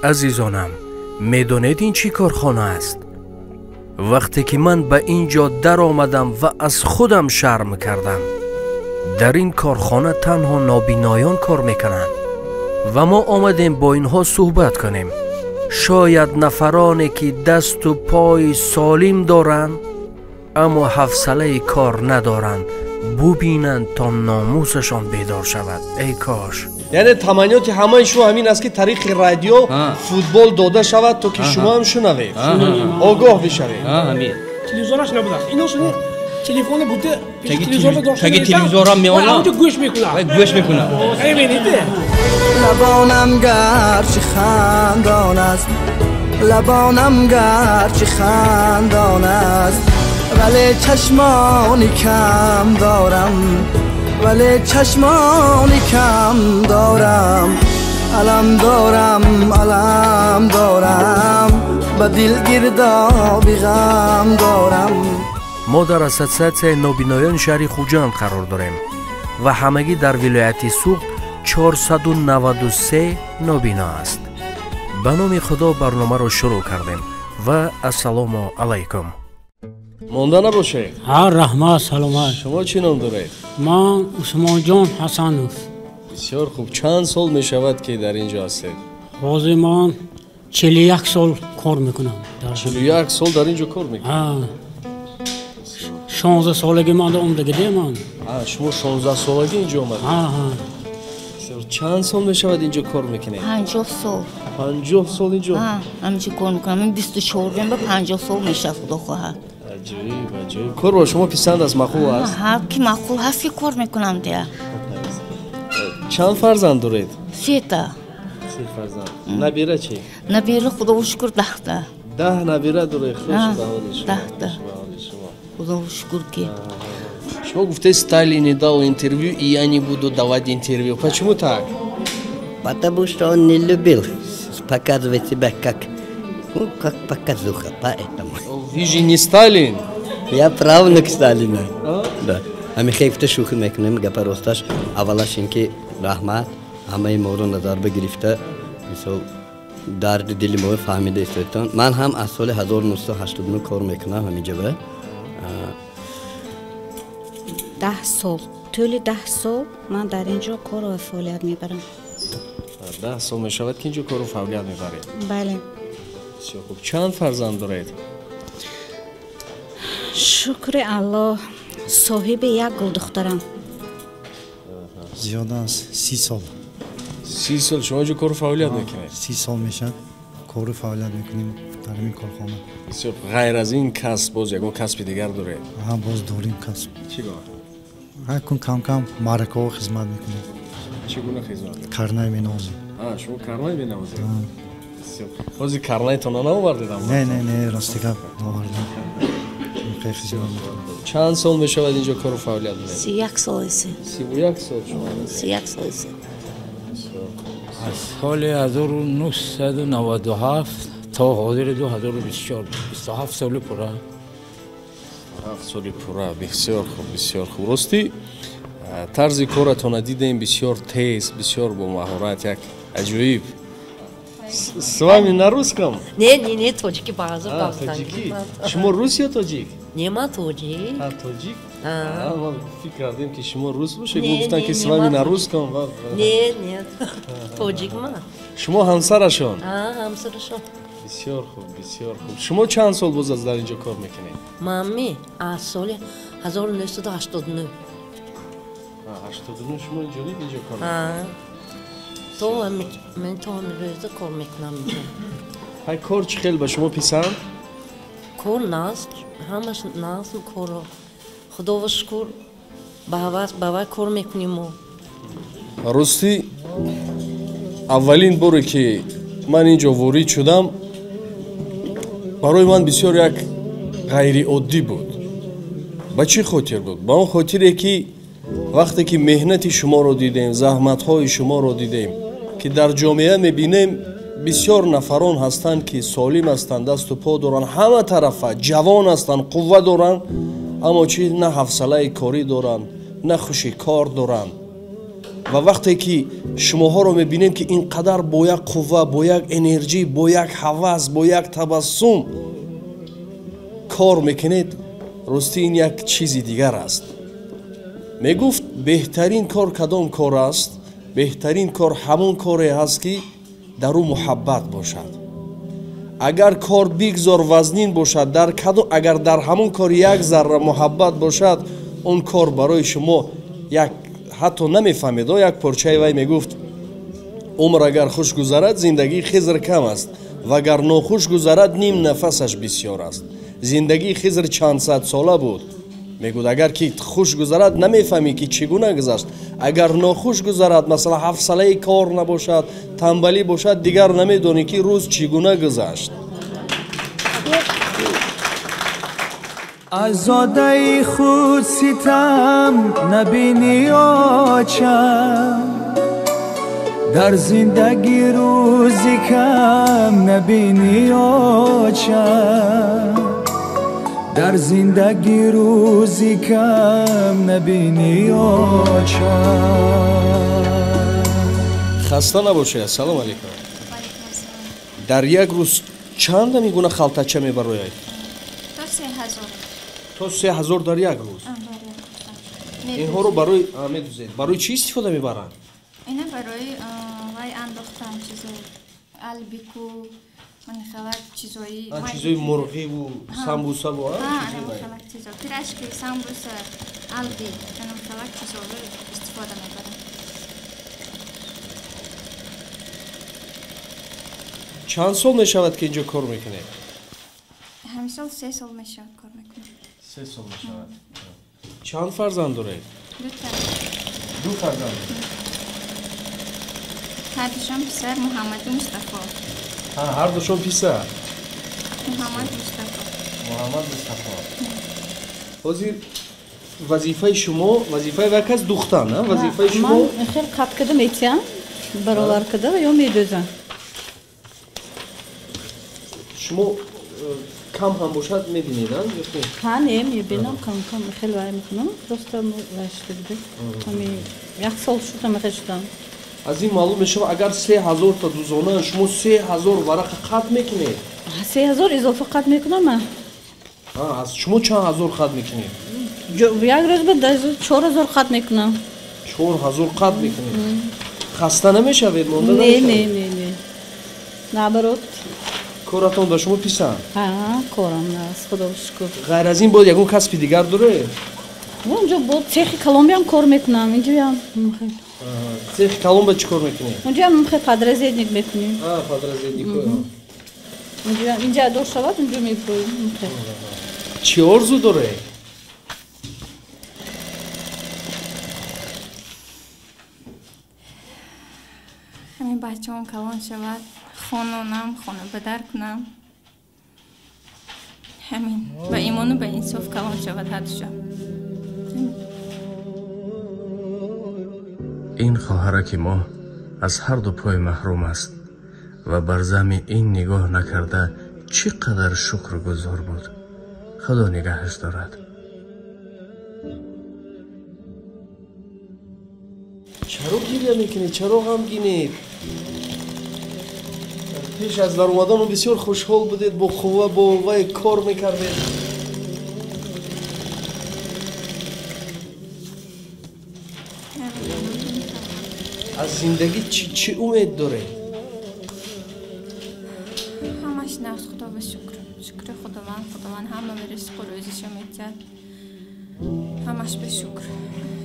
Азизонам, медонед ин чӣ корхона аст? Вақте ки ман ба ин ҷо даромадам ва аз худам шарм кардам. Дар ин корхона танҳо нобиноён кор мекунанд ва мо омадем бо инҳо суҳбат кунем. Шояд нафароне ки дасту пои солим доранд, аммо ҳавсалаи кор надоранд, бубинанд то номусашон бедор шавад. Эй кош! Яъне таманниёти ҳамаи шумо ҳамин аст, ки тариқи радио футбол дода шавад, то ки шумо ҳам шунавед, огоҳ бишавед. Телевизораш набудааст. Ино шуни телефони буда, телевизор дошта. Таги телевизорам меона. Гӯш мекунад. Гӯш мекунад. Лабонам гарчи хандон аст, лабонам гарчи хандон аст, вале чашмони кам дорам, вале чашмони кам дорам, алам дорам, алам дорам, ба дил гирдоби ғам дорам. Мо дар ассотсиатсияи нобиноёни шаҳри Хуҷанд қарор дорем ва ҳамагӣ дар вилояти Суғд 493 нобино аст. Ба номи Худо барномаро шурӯъ кардем ва ассалому алайкум. Монда набошед. Ҳа, раҳмат, саломат. Шумо чӣ ном доред? Ман Усмонҷон Ҳасанов. Бисёр хуб. Чанд сол мешавад, ки дар ин ҷо ҳастед? Ҳозир ман 41 сол кор мекунам. 41 сол дар ин ҷо кор мекунед? 16 солагӣ ман омадагиде ман. Шумо 16 солагӣ ин ҷо омадед? Ҳа. Чанд сол мешавад ин ҷо кор мекунед? 50 сол. 50 сол ин ҷо? Ҳа, ҳаминҷо кор мекунам. Ман 24 ба 50 сол мешавад, Худо хоҳад. Аҷоиб, аҷоиб. Кор бо шумо писанд аст, маъқул аст? Ҳа, ки маъқул ҳаст, ки кор мекунам дия. Чанд фарзанд доред? Сета. Се фарзанд. Набира чӣ? Набира, Худо шукр, 10та. 10 набира доред. Хуш ба ҳоли шумо. 10та. Худо шукр ки. Шумо гуфтед, Сталин не дал интервью, и я не буду давать интервью. Почему так? Потому что он не любил показывать себя как, ну, как показуха, поэтому. Вы же не Сталин. Я правнук Сталина. Да. Ами хейфта шӯхӣ мекунем, гапа росташ. Аввалаш ин ки раҳмат, ҳамаи моро назар бигирифта, мисол, дарди дили моро фаҳмида истодтон. Ман ҳам аз соли 1989 кор мекунам ҳаминҷоба. 10 сол, тӯли 10 сол ман дар ин ҷо кору фаъолият мебарам. 10 сол мешавад, ки ин ҷо кору фаъолият мебаред? Бале. Бисёр хуб. Чанд фарзанд доред? Шукри Аллоҳ, соҳиби як гулдухтарам. Зиёда аз 30 сол. 30 сол шумо инҷо кору фаъолият мекунед? 30 сол мешавад, кору фаъолият мекунем дар ин корхона. Бисёр. Ғайр аз ин касб боз ягон касби дигар доред? Ҳа, боз дорем касб. Чӣ гуна? Ҳа, кун кам-кам маъракаҳо хизмат мекунем. Чӣ гуна хизмат? Карнай менавозем. Шумо карнай менавозед? Ҳозир карнайтонро наовардед? Не, не, не, рости гап наовардам. Чанд сол мешавад инҷо кору фаъолият мекунед? 31 сол аст. 31 сол шумо? 31 сол аст. Аз соли 1997 то ҳозир 2024, 27 соли пурра. 7 соли пурра. Бисёр хуб, бисёр хуб. Ростӣ, тарзи коратонро дидем, бисёр тез, бисёр бо маҳорат, як аҷоиб. С вами на русском? Не, не, не, тоҷики баъзо. Тоҷики. Шумо рус ё тоҷик? Не, ман тоҷик. Тоҷик? Ма фикр кардем, ки шумо рус бошед. Гуфтан, ки с вами на русском. Не, не, тоҷик ман. Шумо ҳамсарашон? Ҳамсарашон. Бисёр хуб, бисёр хуб. Шумо чанд сол боз аз дар инҷо кор мекунед? Манми аз соли 1989. 89 шумо инҷо инҷо кор мекунед? То ман то ҳамин рӯза кор мекунам инҷо. Ҳай, кор чӣ хел ба шумо писанд? Кор наст, ҳамаш наст корро. Худоро шукр, ба ҳавас ба вай кор мекунем мо. Ростӣ, аввалин боре ки ман инҷо ворид шудам, барои ман бисёр як ғайриоддӣ буд. Ба чӣ хотир буд? Ба он хотире, ки вақте ки меҳнати шуморо дидем, заҳматҳои шуморо дидем, ки дар ҷомеа мебинем, бисёр нафарон ҳастанд, ки солим ҳастанд, дасту по доранд, ҳама тарафа ҷавон ҳастанд, қувва доранд, аммо чӣ, на ҳавсалаи корӣ доранд, на хуши кор доранд. Ва вақте ки шумоҳоро мебинем, ки ин қадар бо як қувва, бо як энерҷӣ, бо як ҳавас, бо як табассум кор мекунед, ростӣ ин як чизи дигар аст. Мегуфт, беҳтарин кор кадом кор аст? Беҳтарин кор ҳамон коре ҳаст, ки дар ӯ муҳаббат бошад. Агар кор бигзор вазнин бошад, агар дар ҳамон кор як зарра муҳаббат бошад, он кор барои шумо як ҳатто намефаҳмед. Як порчаи вай мегуфт, умр агар хуш гузарад, зиндагии Хизр кам аст, ва агар нохуш гузарад, ним нафасаш бисёр аст. Зиндагии Хизр чанд сад сола буд. Мегӯд, агар ки хуш гузарад, намефаҳмӣ ки чӣ гуна гузашт. Агар нохуш гузарад, масалан ҳафсалаи кор набошад, танбалӣ бошад, дигар намедонӣ ки рӯз чӣ гуна гузашт. Азодаи худ ситам набинӣ очам, дар зиндагӣ рӯзи кам набинӣ очам, дар зиндагӣ рӯзи кам набинӣ очам. Хаста набошед. Ассалому алайкум. Дар як рӯз чанд ҳамин гуна халтача мебарояд? То 3000. То 3000 дар як рӯз? Инҳоро барои медузед. Барои чӣ истифода мебаранд? Ина барои вай андохтан чизо, албику, манхалак чизои, чизои мурғиву самбусаву манхалак чизо, пирашки, самбуса, алби, манхалак чизоро истифода мебаранд. Чанд сол мешавад, ки инҷо кор мекунед? Ҳамин сол 3 сол мешавад кор мекунем. 3 сол мешавад. Чанд фарзанд доред? 2 та. 2 фарзанд. Ҳардушон писар, Муҳаммаду Мустафо. Ҳардушон писар. Муҳаммад Мустафо. Муҳаммад Мустафо. Ҳозир вазифаи шумо, вазифаи як кас духтан, вазифаи шумо? Ман хел қат када метиям, баровар када ва ё медӯзам. Шумо кам ҳам бошад мебинед, ё не? Ҳа, не, мебинам, кам-кам хел вай мекунам. Просто вай шуда буд. Ҳами як сол шуд, ҳама хел шудам. Аз ин маълум мешавад, агар 3000 та дузона, шумо 3000 варақа қат мекунед? 3000 изофа қат мекунам ман. Аз шумо чанд ҳазор қат мекунед? Як рӯз ба 4000 қат мекунам. 4000 қат мекунед? Хаста намешавед, монда намешавед? Не, не, не. Наоборот. Коратон ба шумо писанд? Ҳа, корам аст, худо шукр. Ғайр аз ин бояд ягон касби дигар доред? Онҷо бо цехи Колумбиям кор мекунам, инҷоям. Цехи Колумбия чӣ кор мекунед? Онҷоям хел подразедник мекунем. Подразедник. Инҷа адо шавад, онҷо мефурӯем. Чӣ орзу доред? Ҳамин бачаам калон шавад, хононам, хона бадар кунам. Ҳамин ба имону ба инсоф калон шавад ҳардушон. Ин хоҳараки мо аз ҳар ду пой маҳрум аст ва бар зами ин нигоҳ накарда чӣ қадар шукргузор буд. Худо нигаҳаш дорад. Чаро гиря мекунед? Чаро ғамгинед? Пеш аз даромадану бисёр хушҳол будед, бо қувва, бо вай кор мекардед. Аз зиндагӣ чӣ умед доред? Ҳамаш нағз, худо ба шукр. Шукри Худованд, Худованд ҳама ба ризқу рӯзиша медиҳад. Ҳамаш ба шукр.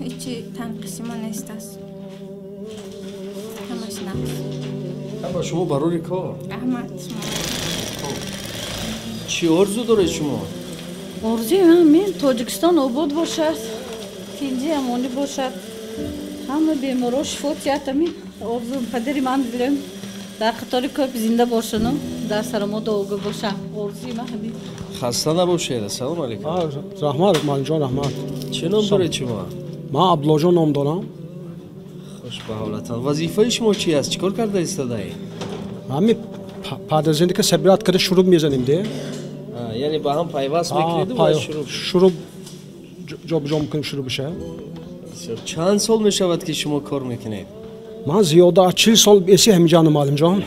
Ҳечи танқиси мо нест аст. Ҳамаш нағз. Ба шумо барори кор. Раҳмат шумо. Чӣ орзу доред шумо? Орзуи ман мин Тоҷикистон обод бошад, тинҷи амонӣ бошад. Ҳама беморо шифо диҳад. Ҳамин орзу падари ман дилем дар қатори кӯп зинда бошану дар сарамо дуогӯ бошам. Орзуи ман ҳамин. Хаста набошед. Ассалому алайкум. Раҳмат, малинҷон, раҳмат. Чӣ ном доред шумо? Ман Абдуллоҷон ном дорам. Хуш ба ҳолатон. Вазифаи шумо чи аст? Чӣ кор карда истодаед? Ҳамин падарзинда ки сабират карда шуруб мезанем де. Яъне ба ҳам пайваст мекунеду ва шуруб? Шуруб ҷобиҷо мекунем шурубиша. Чанд сол мешавад ки шумо кор мекунед? Ман зиёда аз 40 сол эси ҳамиҷанам, муаллимҷон.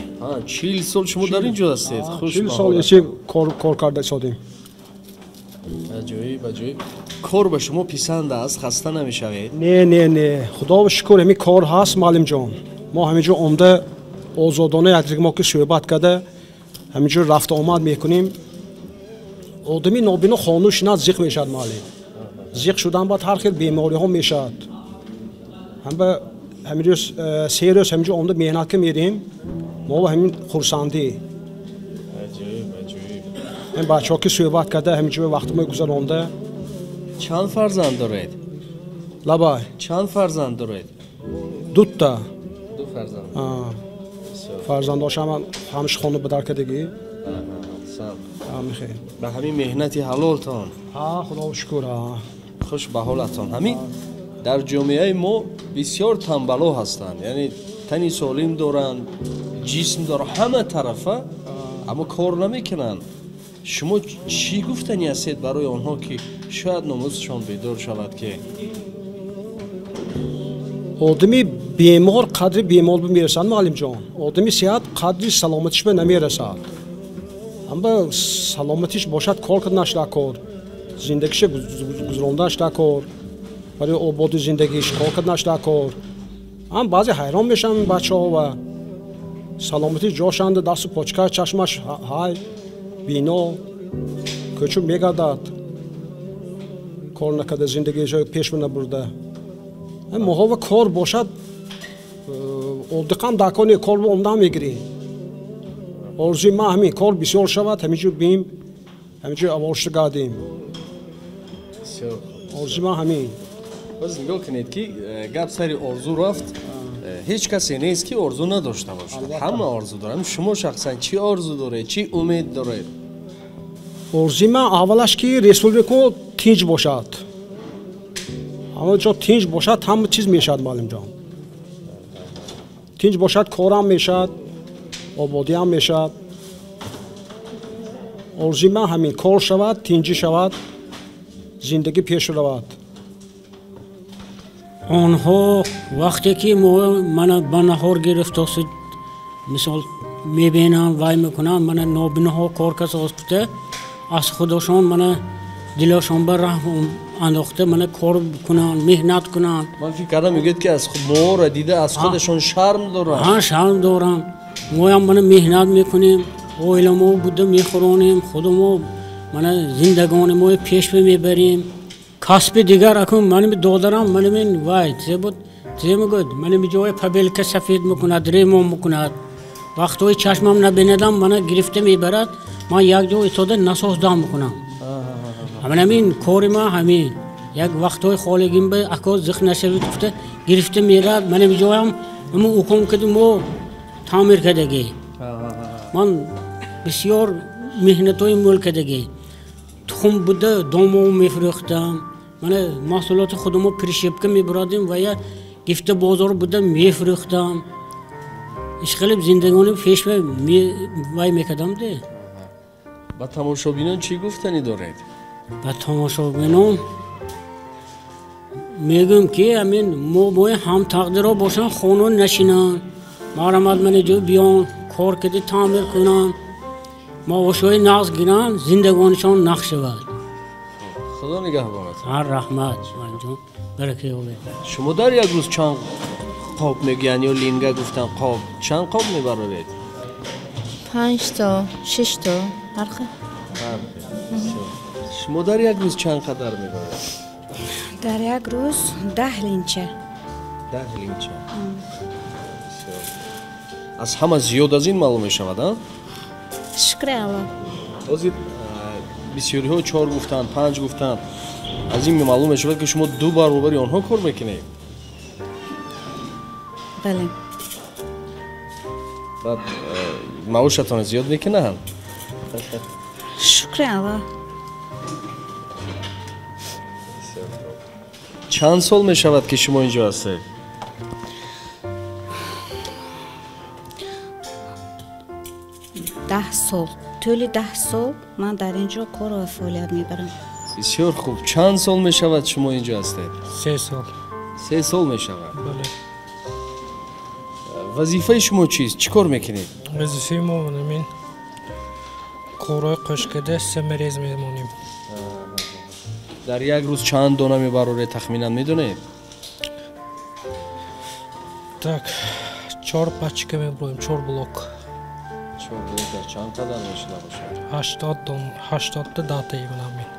40 сол шумо дар ин ҷо ҳастед? Хуш 40 сол эси кор карда истодем. Аҷоиб, аҷоиб. Кор ба шумо писанд аст? Хаста намешавед? Не, не, не, худо шукр, ҳамин кор ҳаст, муаллимҷон. Мо ҳаминҷо омда озодона якдига мо ки суҳбат карда ҳаминҷо рафта омад мекунем. Одами нобино хонуш шинад, зиқ мешавад, муаллим. Зиқ шудан баъд ҳар хел бемориҳо мешавад. Ҳама ҳамин рӯз се рӯз ҳаминҷо омда меҳнат ка мерем, мо ҳамин хурсандӣ. Аҷоиб, аҷоиб. Ҳам бачаҳо ки суҳбат карда ҳаминҷо вақти мо гузаронда. Чанд фарзанд доред? Лабай. Чанд фарзанд доред? Дута. Ду фарзанд. Фарзандошам ҳамаш хона ба дар кардагӣ. Ба ҳамин меҳнати ҳалолтон. Худо шукр. Хуш ба ҳолатон. Ҳамин дар ҷомеаи мо бисёр тамбало ҳастанд, яъне тани солим доранд, ҷисм доранд, ҳама тарафа, аммо кор намекунанд. Шумо чӣ гуфтанӣ ҳастед барои онҳо ки шояд номусшон бедор шавад ки одами бемор қадри бемор бимерасад, муаллимҷон. Одами сиҳат қадри саломатиш ба намерасад. Ҳама саломатиш бошад, кор карданаш дар кор, зиндагиша гузаронданаш дар кор, барои ободи зиндагиш кор карданаш дар кор. Ҳам баъзе ҳайрон мешаванд бачаҳо ва саломатиш ҷошанда, дасту почка, чашмаш ҳай, бино, кӯчу мегардад, кор накарда, зиндагиша пеш набурда. Моҳова кор бошад, оддиқам дар кор не, кор омдан мегирем. Орзуи ман ҳамин, кор бисёр шавад, ҳаминҷо бием, ҳаминҷо аворшта гардем. Орзуи ман ҳамин. Боз нигоҳ кунед ки гап сари орзу рафт. Ҳеҷ касе нест ки орзу надошта бошад, ҳама орзу доранд. Шумо шахсан чӣ орзу доред, чӣ умед доред? Орзуи ман аввалаш ки республика тинҷ бошад. Ҳама ҷо тинҷ бошад, ҳама чиз мешавад, муаллимҷон. Тинҷ бошад, корам мешавад, ободиам мешавад. Орзуи ман ҳамин, кор шавад, тинҷӣ шавад, зиндагӣ пеш равад. Онҳо вақте ки мо мана ба наҳор гирифтосид, мисол мебинанд, вай мекунанд, мана нобиноҳо кор касост, аз худошон мана дилошон ба раҳм андохта мана кор кунанд, меҳнат кунанд. Ман фикр кардам мегӯяд ки аз моро дида аз худашон шарм доранд. Ҳа, шарм доранд. Моям мана меҳнат мекунем, оиламо буда мехӯронем, худамо мана зиндагони мо пеш мебарем. Касби дигар акун маними додарам манимин вай зе буд, зе мегӯяд, маними ҷои пабелка сафед мекунад, ремон мекунад. Вақтҳои чашмам набинадам мана гирифта мебарад, ман як ҷо истода насос дам мекунам. Ҳамин кори ман ҳамин. Як вақтҳои холигим ба ако зиқ нашавид гуфта гирифта мерад, маними ҷоям ҳамун уком кади мо таъмир кардагӣ. Ман бисёр меҳнатҳои мӯл кардагӣ. Тухм буда домо мефурӯхтам, мана маҳсулоти худамо пришепка мебурадем ва я гифта бозор буда мефурӯхтам. Ишқилиб зиндагонӣ пеш вай мекардам де. Ба тамошобинон чӣ гуфтанӣ доред? Ба тамошобинон мегӯям ки ҳамин мо бояд ҳамтақдирҳо бошанд, хона нашинанд, марҳамат мана ҷо биён, кор карда таъмир кунанд, маошҳои нағз гиранд, зиндагонишон нағз шавад. Худо нигаҳбонат. Ҳар раҳмат, ҷон, барака ёбед. Шумо дар як рӯз чанд қоб мегӯянд ё линга гуфтан қоб, чанд қоб мебароред? 5 то, 6 то, ҳар хел. Шумо дар як рӯз чанд қадар мебароред? Дар як рӯз 10 линча. 10 линча. Аз ҳама зиёд аз ин маълум мешавад, а? Шукри Аллоҳ. Ҳозир бисёриҳо 4 гуфтанд, 5 гуфтанд. Аз ин маълум мешавад ки шумо 2 баробари онҳо кор мекунед. Бале. Баъд маошатон зиёд мекунанд? Шукри Аллоҳ. Чанд сол мешавад ки шумо инҷо ҳастед? 10 сол. Тӯли 10 сол ман дар ин ҷо кор ва фаъолият мебарам. Бисёр хуб. Чанд сол мешавад шумо инҷо ҳастед? 3 сол. 3 сол мешавад. Бале. Вазифаи шумо чист? Чӣ кор мекунед? Вазифаи мо ҳамин корҳои қошкада самарез мемонем. Дар як рӯз чанд дона мебароред, тахминан медонед? Так, 4 пачка мебарем, 4 блок. 4 блок дар чанд қадар мешуда бошад? 80 дон, 80 та дата ҳамин.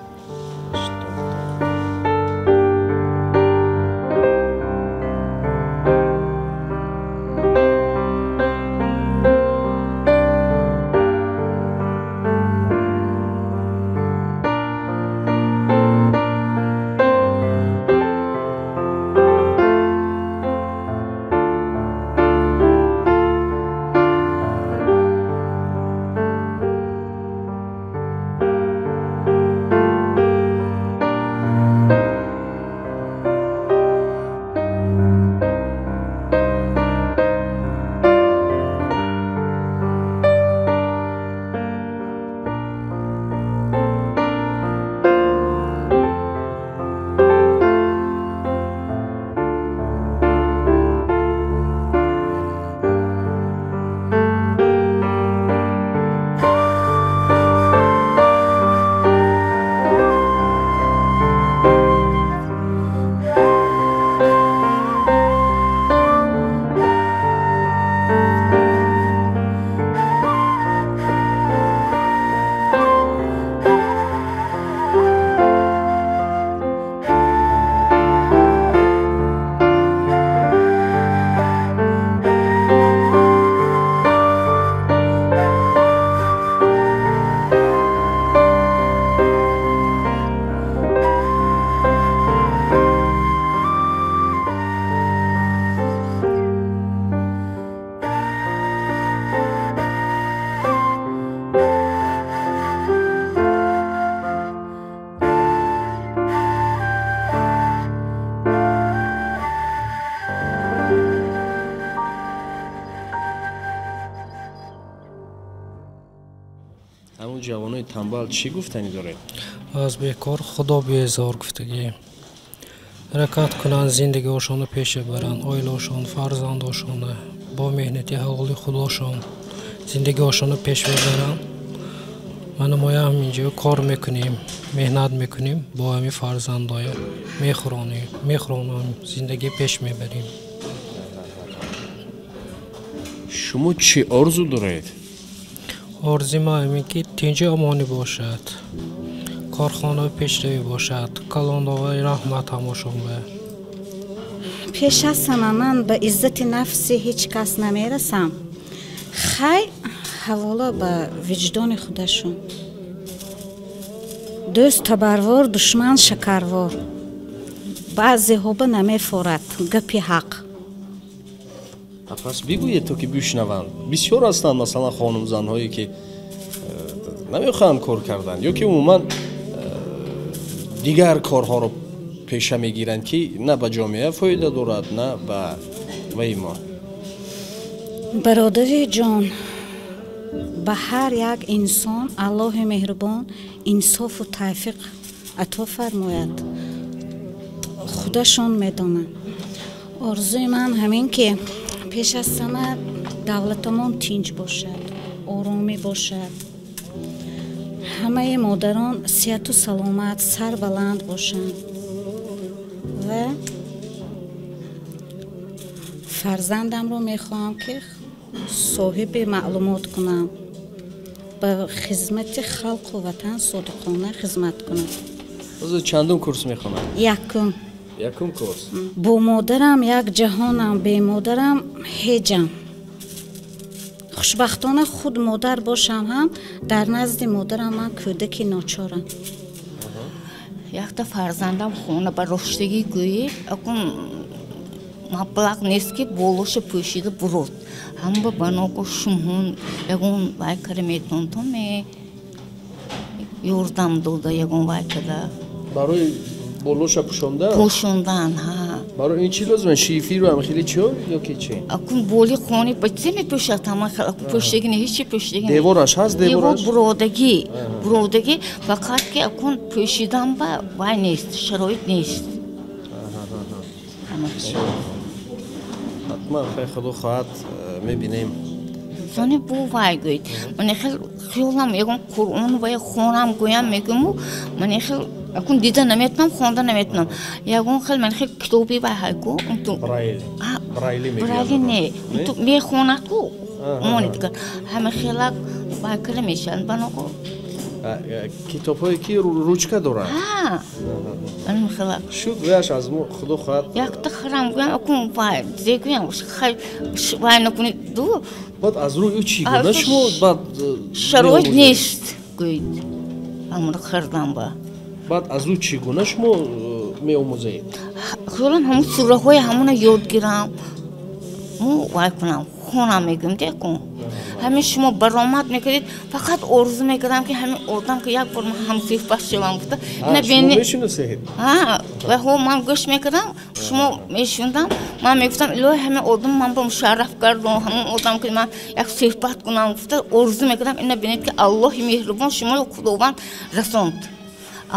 Ҷавонои танбал чӣ гуфтанӣ доред? Аз бекор худо безор гуфтагӣ. Ҳаракат кунанд, зиндагиҳошонро пеша баранд, оилаошон, фарзандошона бо меҳнати ҳалоли худошон зиндагиҳошонро пеш мебаранд. Мана моям инҷо кор мекунем, меҳнат мекунем, бо ҳамин фарзандоя мехӯронем, зиндагӣ пеш мебарем. Шумо чӣ орзу доред? Орзуи ма ҳамин ки тинҷу омонӣ бошад, корхона пешравӣ бошад, калондовари раҳмат ҳамошон ба. Пеш аз ҳама ман ба иззати нафси ҳеҷ кас намерасам. Хай ҳавола ба виҷдони худашон. Дӯст табарвор, душман шакарвор. Баъзеҳо ба намефорад гапи ҳақ. Пас бигӯед то ки бишнаванд. Бисёр ҳастанд масалан хонумзанҳое ки намехоҳанд кор кардан ё ки умуман дигар корҳоро пеша мегиранд ки на ба ҷомеа фоида дорад, на ба ваи мо. Бародари ҷон, ба ҳар як инсон Аллоҳи меҳрубон инсофу тавфиқ ато фармояд. Худашон медонанд. Орзуи ман ҳамин ки пеш аз ҳама давлатамон тинҷ бошад, оромӣ бошад. Ҳамаи модарон сиҳату саломат, сарбаланд бошанд ва фарзандамро мехоҳам ки соҳиби маълумот кунам, ба хизмати халқу ватан содиқона хизмат кунам. Ҳозир чандум курс мехонад? Якум. Якум курс. Бо модарам як ҷаҳонам, бе модарам ҳеҷам. Хушбахтона худ модар бошам ҳам, дар назди модарам ман кӯдаки ночорам. Якта фарзандам хона ба роштагӣ гӯӣ, акун маблағ нест ки болоша пӯшида бурод. Ҳама ба ноку шумҳун ягон вай кара метонтон ме ёрдам дода ягон вай када. Барои болоша пӯшондан? Пӯшондан, ҳа. Барои ин чӣ лозим? Шифиру ҳам хеле чиҳо ё ки чӣ? Акун боли хони ба чӣ мепӯшад? Ҳама пӯшидагӣ не, ҳеҷ чӣ пӯшидагӣ не. Девораш ҳаст, девораш? Девор буродагӣ, буродагӣ, фақат ки акун пӯшидан ба вай нест, шароит нест. Ҳатман, хай, худо хоҳад, мебинем. Сони бу вай гӯед, ман хел хиёлам ягон Қуръон вай хонам гӯям мегӯму, ман хел акун дида наметунам, хонда наметунам. Ягон хел ман хел китоби вай ҳайку. Брайли? Брайли не, мехонад ку мони дигар ҳама хелак вай кара мешаванд баного. Китобҳое ки ручка дорад. Шуд, ваяш аз мо, худо хоҳад. Якта харам гӯям, акун вай зе гӯям, хай вай накунед ду. Баъд аз рӯи ӯ чӣ гуна шумо баъд? Шароит нест гӯед, ҳамонро хардам ба. Баъд аз ӯ чӣ гуна шумо меомӯзед? Хиёлам ҳамун сураҳои ҳамона ёд гирам, мо вай кунам, хонам мегӯям декун. Ҳамин шумо баромад мекардед, фақат орзу мекардам, ки ҳамин одам ки як бор ман ҳамсӯҳбат шавам гуфта. Мешиносед? Ва ман гӯш мекардам, шумо мешундам, ман мегуфтам, илоҳи, ҳамин одам ман ба мушарраф гардон, ҳамон одам ки ман як суҳбат кунам гуфта орзу мекардам. Ина бинед, ки Аллоҳи меҳрубон шуморо Худованд расонд.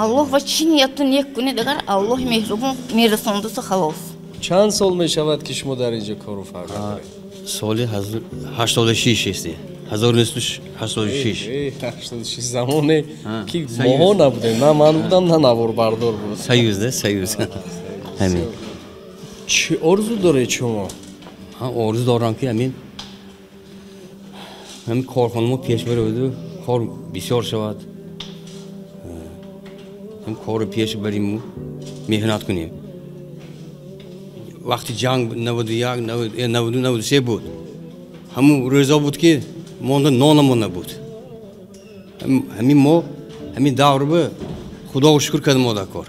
Аллоҳ ва чӣ нияту нек кунед, агар Аллоҳи меҳрубон мерасондасу халос. Чанд сол мешавад, ки шумо дар инҷо кору фаъолият доред? Соли 86 ести, 1986. 86, замоне ки моҳо набудем, на ман будам, на наворбардор буд. Союз да, союз. Ҳамин. Чӣ орзу доред шумо? Орзу дорам, ки ҳамин корхонамо пеш бираваду кор бисёр шавад, корро пеш бариму меҳнат кунем. Вақти ҷанг 91, 92, 93 буд, ҳамун рӯзо буд, ки монда нонамон набуд. Ҳамин мо ҳамин давр ба Худоро шукр кардем, мо дар кор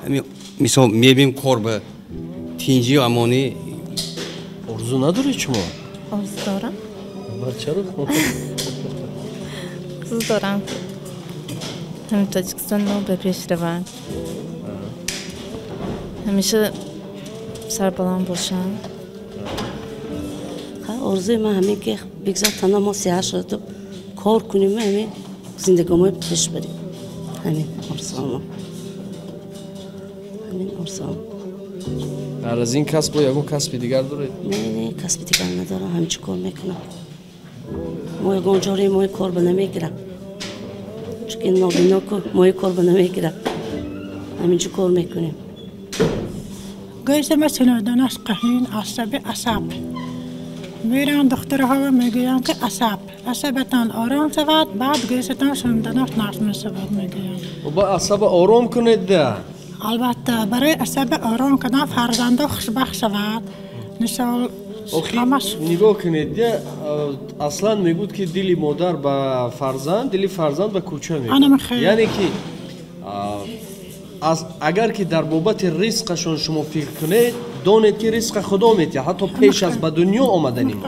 ҳамин мисол мебинем, кор ба тинҷию амонӣ. Орзу надоред шумо? Орзу дорам. Чаро? Орзу дорам, ҳамин Тоҷикистон мо ба пеш равад, ҳамеша сарбаланд бошанд. Орзуи ман ҳамин, ки бигзор тана мо сиҳат шуду кор кунем, ҳамин зиндагиҳои пеш барем. Ҳамин орзуам, ҳамин орзуам. Ғайр аз ин касб бо ягон касби дигар доред? Не, не, касби дигар надорам, ҳамин чӣ кор мекунам. Мо ягон ҷораи мои кор ба намегирам, чунки нобино ку мои кор ба намегирам, ҳамин чӣ кор мекунем. Гӯшама шуниданаш қаҳин, асаби асаб. Мераванд духтарҳо ва мегӯянд, ки асаб асабатон ором шавад, баъд гӯшатон шуниданаш нағз мешавад, мегӯянд. Ба асаба ором кунед да. Албатта, барои асаба ором кардан фарзандо хушбахт шавад, мисол. Нигоҳ кунед, аслан мегӯд, ки дили модар ба фарзанд, дили фарзанд ба кӯча мегӯяд. Яъне ки агар ки дар бобати ризқашон шумо фикр кунед, донед, ки ризқа Худо метиҳад, ҳатто пеш аз ба дунё омадани мо.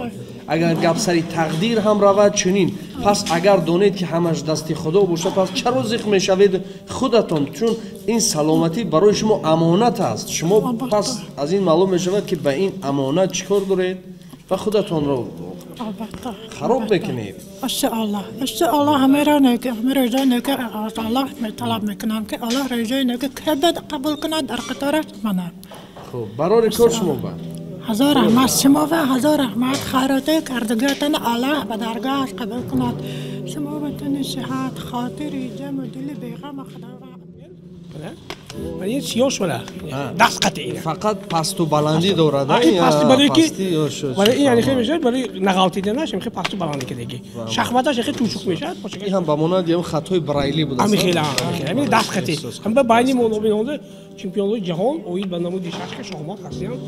Агар гап сари тақдир ҳам равад, чунин. Пас агар донед, ки ҳамаш дасти Худо бошад, пас чаро зиқ мешавед худатон? Чун ин саломатӣ барои шумо амонат аст. Шумо пас аз ин маълум мешавад, ки ба ин амонат чӣ кор доред ва худатонро хароб мекунед. Иншоаллоҳ, иншоаллоҳ, ҳамаро ҳама рӯзои нека аз Аллоҳ талаб мекунам, ки Аллоҳ рӯзои нека кабад қабул кунад, дар қатораш манам. Хуб, барори кор шумо ба. Ҳазор раҳмат шумо ва ҳазор раҳмат, хайроти кардагиатон Аллоҳ ба даргоҳаш қабул кунад. Шумо ватани сиҳат, хотири ҷамъу дили беғам Худованд. Ин сиёҳ шуда даст қатъи фақат пасту баландӣ дорад. Пасти барои ки барои ин яъне хеле мешавад, барои нағалтиданаш хеле пасту баландӣ кардагӣ, шахматаш хеле тучук мешавад. Ин ҳам ба монанди ҳам хатҳои Брайли буд. Ҳамин хеле, ҳамин даст қатъи ҳам ба байни мо нобинода чемпионҳои ҷаҳон оид ба намуди шашка шоҳмот ҳастанд.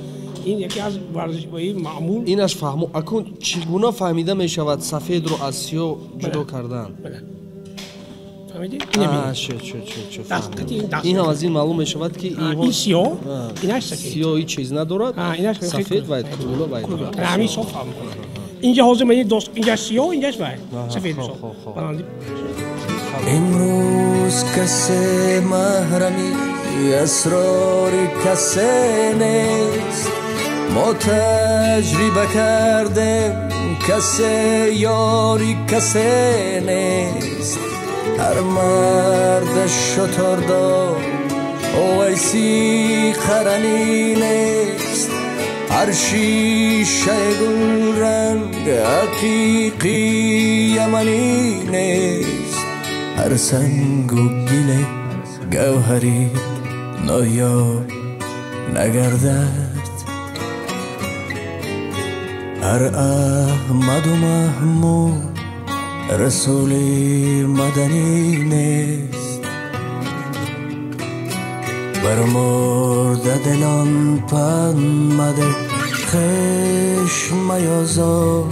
Ин яке аз варзишҳои маъмул. Инаш фаҳмо, акун чӣ гуна фаҳмида мешавад сафедро аз сиёҳ ҷудо кардан? Ин ҳам аз ин маълум мешавад, ки ин сиёҳ, инаш сафед. Сиёҳ ҳеҷ чиз надорад, сафед вай кругла вай дорад. Ҳамин соф фаҳм мекунад. Инҷа ҳозир ман дост, инҷа сиёҳ, инҷаш вай сафед. Баландӣ. Имрӯз касе маҳрами асрори касе нест. Мо таҷриба кардем, касе ёри касе нест. Ҳар мард шутурдор Овайси Қаранӣ нест, ҳар шишаи гулранг ҳақиқи яманӣ нест, ҳар сангу гиле гавҳари ноёб нагардад, ҳар Аҳмаду Маҳмуд расули маданӣ нест, бар мурдаделон панд маде, хеш маёзор.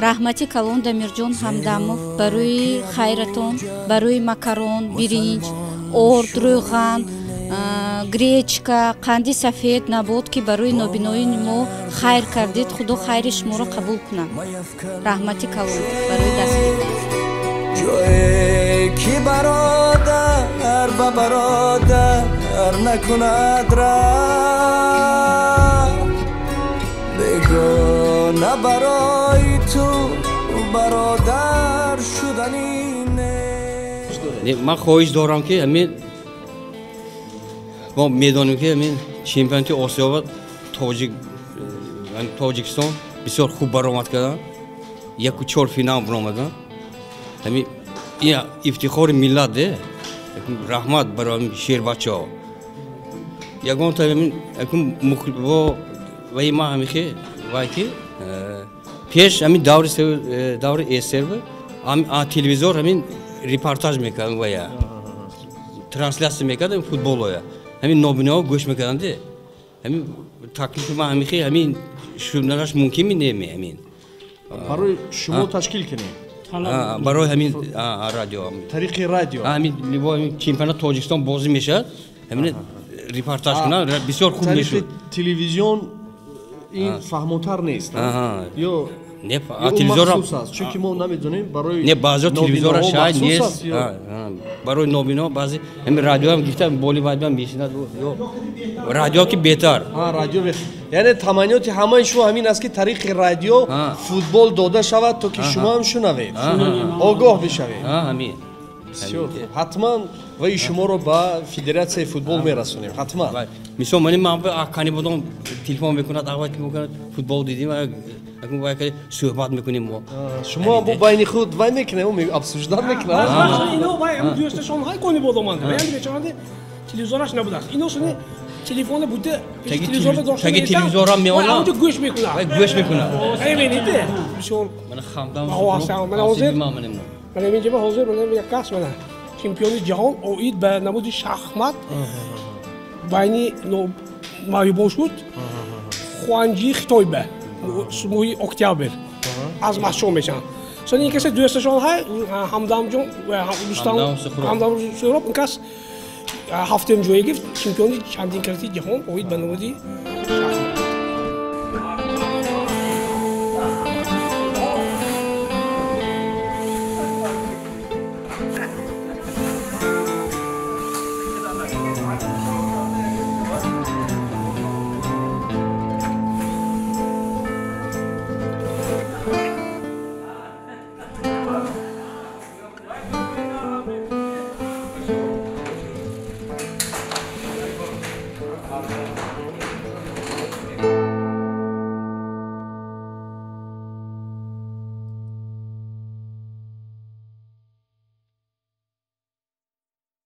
Раҳмати калон Дамирҷон Ҳамдамов барои хайратон, барои макарон, биринҷ, орд, рӯған, гречка, қанди сафед, набот, ки барои нобиноини мо хайр кардед. Худо хайри шуморо қабул кунад. Раҳмати калон барои дастгирӣ. Ҷое ки бародар ба бародар накунад раҳм, бегона барои ту бародар шуданӣ нест. Ман хоҳиш дорам, ки ҳамин мо медонем, ки ҳамин чемпионати Осиё Тоҷикистон бисёр хуб баромад карданд, 1-4 финал баромаданд. Ҳамин ин ифтихори миллат де. Раҳмат барои шербачаҳо. Ягонта ҳамин ваи ма ҳамихе вай ки пеш ҳамин даври СССР телевизор ҳамин репортаж мекарданд, вая трансляция мекарданд футболоя, ҳамин нобиноҳо гӯш мекарданд. Ҳамин таклифи ман ҳамихе ҳамин шуданаш мумкин неме ҳамин барои шумо ташкил кунем барои ҳамин радио, тариқи радио ҳамин чемпионат Тоҷикистон бозӣ мешавад, ҳамин репортаж кунанд, бисёр хуб мешуд. Телевизион ин фаҳмотар нест ё не, телевизор чунки мо намедонем барои не, баъзеҳо телевизора шояд нест барои нобино, баъзе ҳамин радиоам гирифта боли вайбам мешинад, радио ки беҳтар. Радио, яъне таманниёти ҳамаи шумо ҳамин аст, ки тариқи радио футбол дода шавад, то ки шумо ҳам шунавед, огоҳ бишавед. Ҳамин. Бисёр хуб, ҳатман ваи шуморо ба федератсияи футбол мерасонем, ҳатман. Мисол ман кани бодом телефон мекунад, ағват мекунад, футбол дидим, суҳбат мекунем мо. Шумо бо байни худ вай мекунем, обсуждать мекунад. Ино вай дӯсташон ҳай кони бодоманд, бечоранда телевизораш набудааст. Ино суни телефоне буда, телевизорро дошта, таги телевизорам меонам, онҷо гӯш мекунад, гӯш мекунад. Мебиниде бисёр мана хамдам мана ҳозир мана инҷа ҳозир мана як кас мана чемпиони ҷаҳон оид ба намуди шахмат байни маъюбон шуд, Хуанҷи Хитойба, моҳи октябр аз Масчон мешаванд. Сони ин касе дӯсташон ҳай Ҳамдамҷон, Рустам Ҳамдам Суҳроб, ин кас ҳафтум ҷое гирифт, чемпиони чандин карати ҷаҳон оид ба намуди шахмат.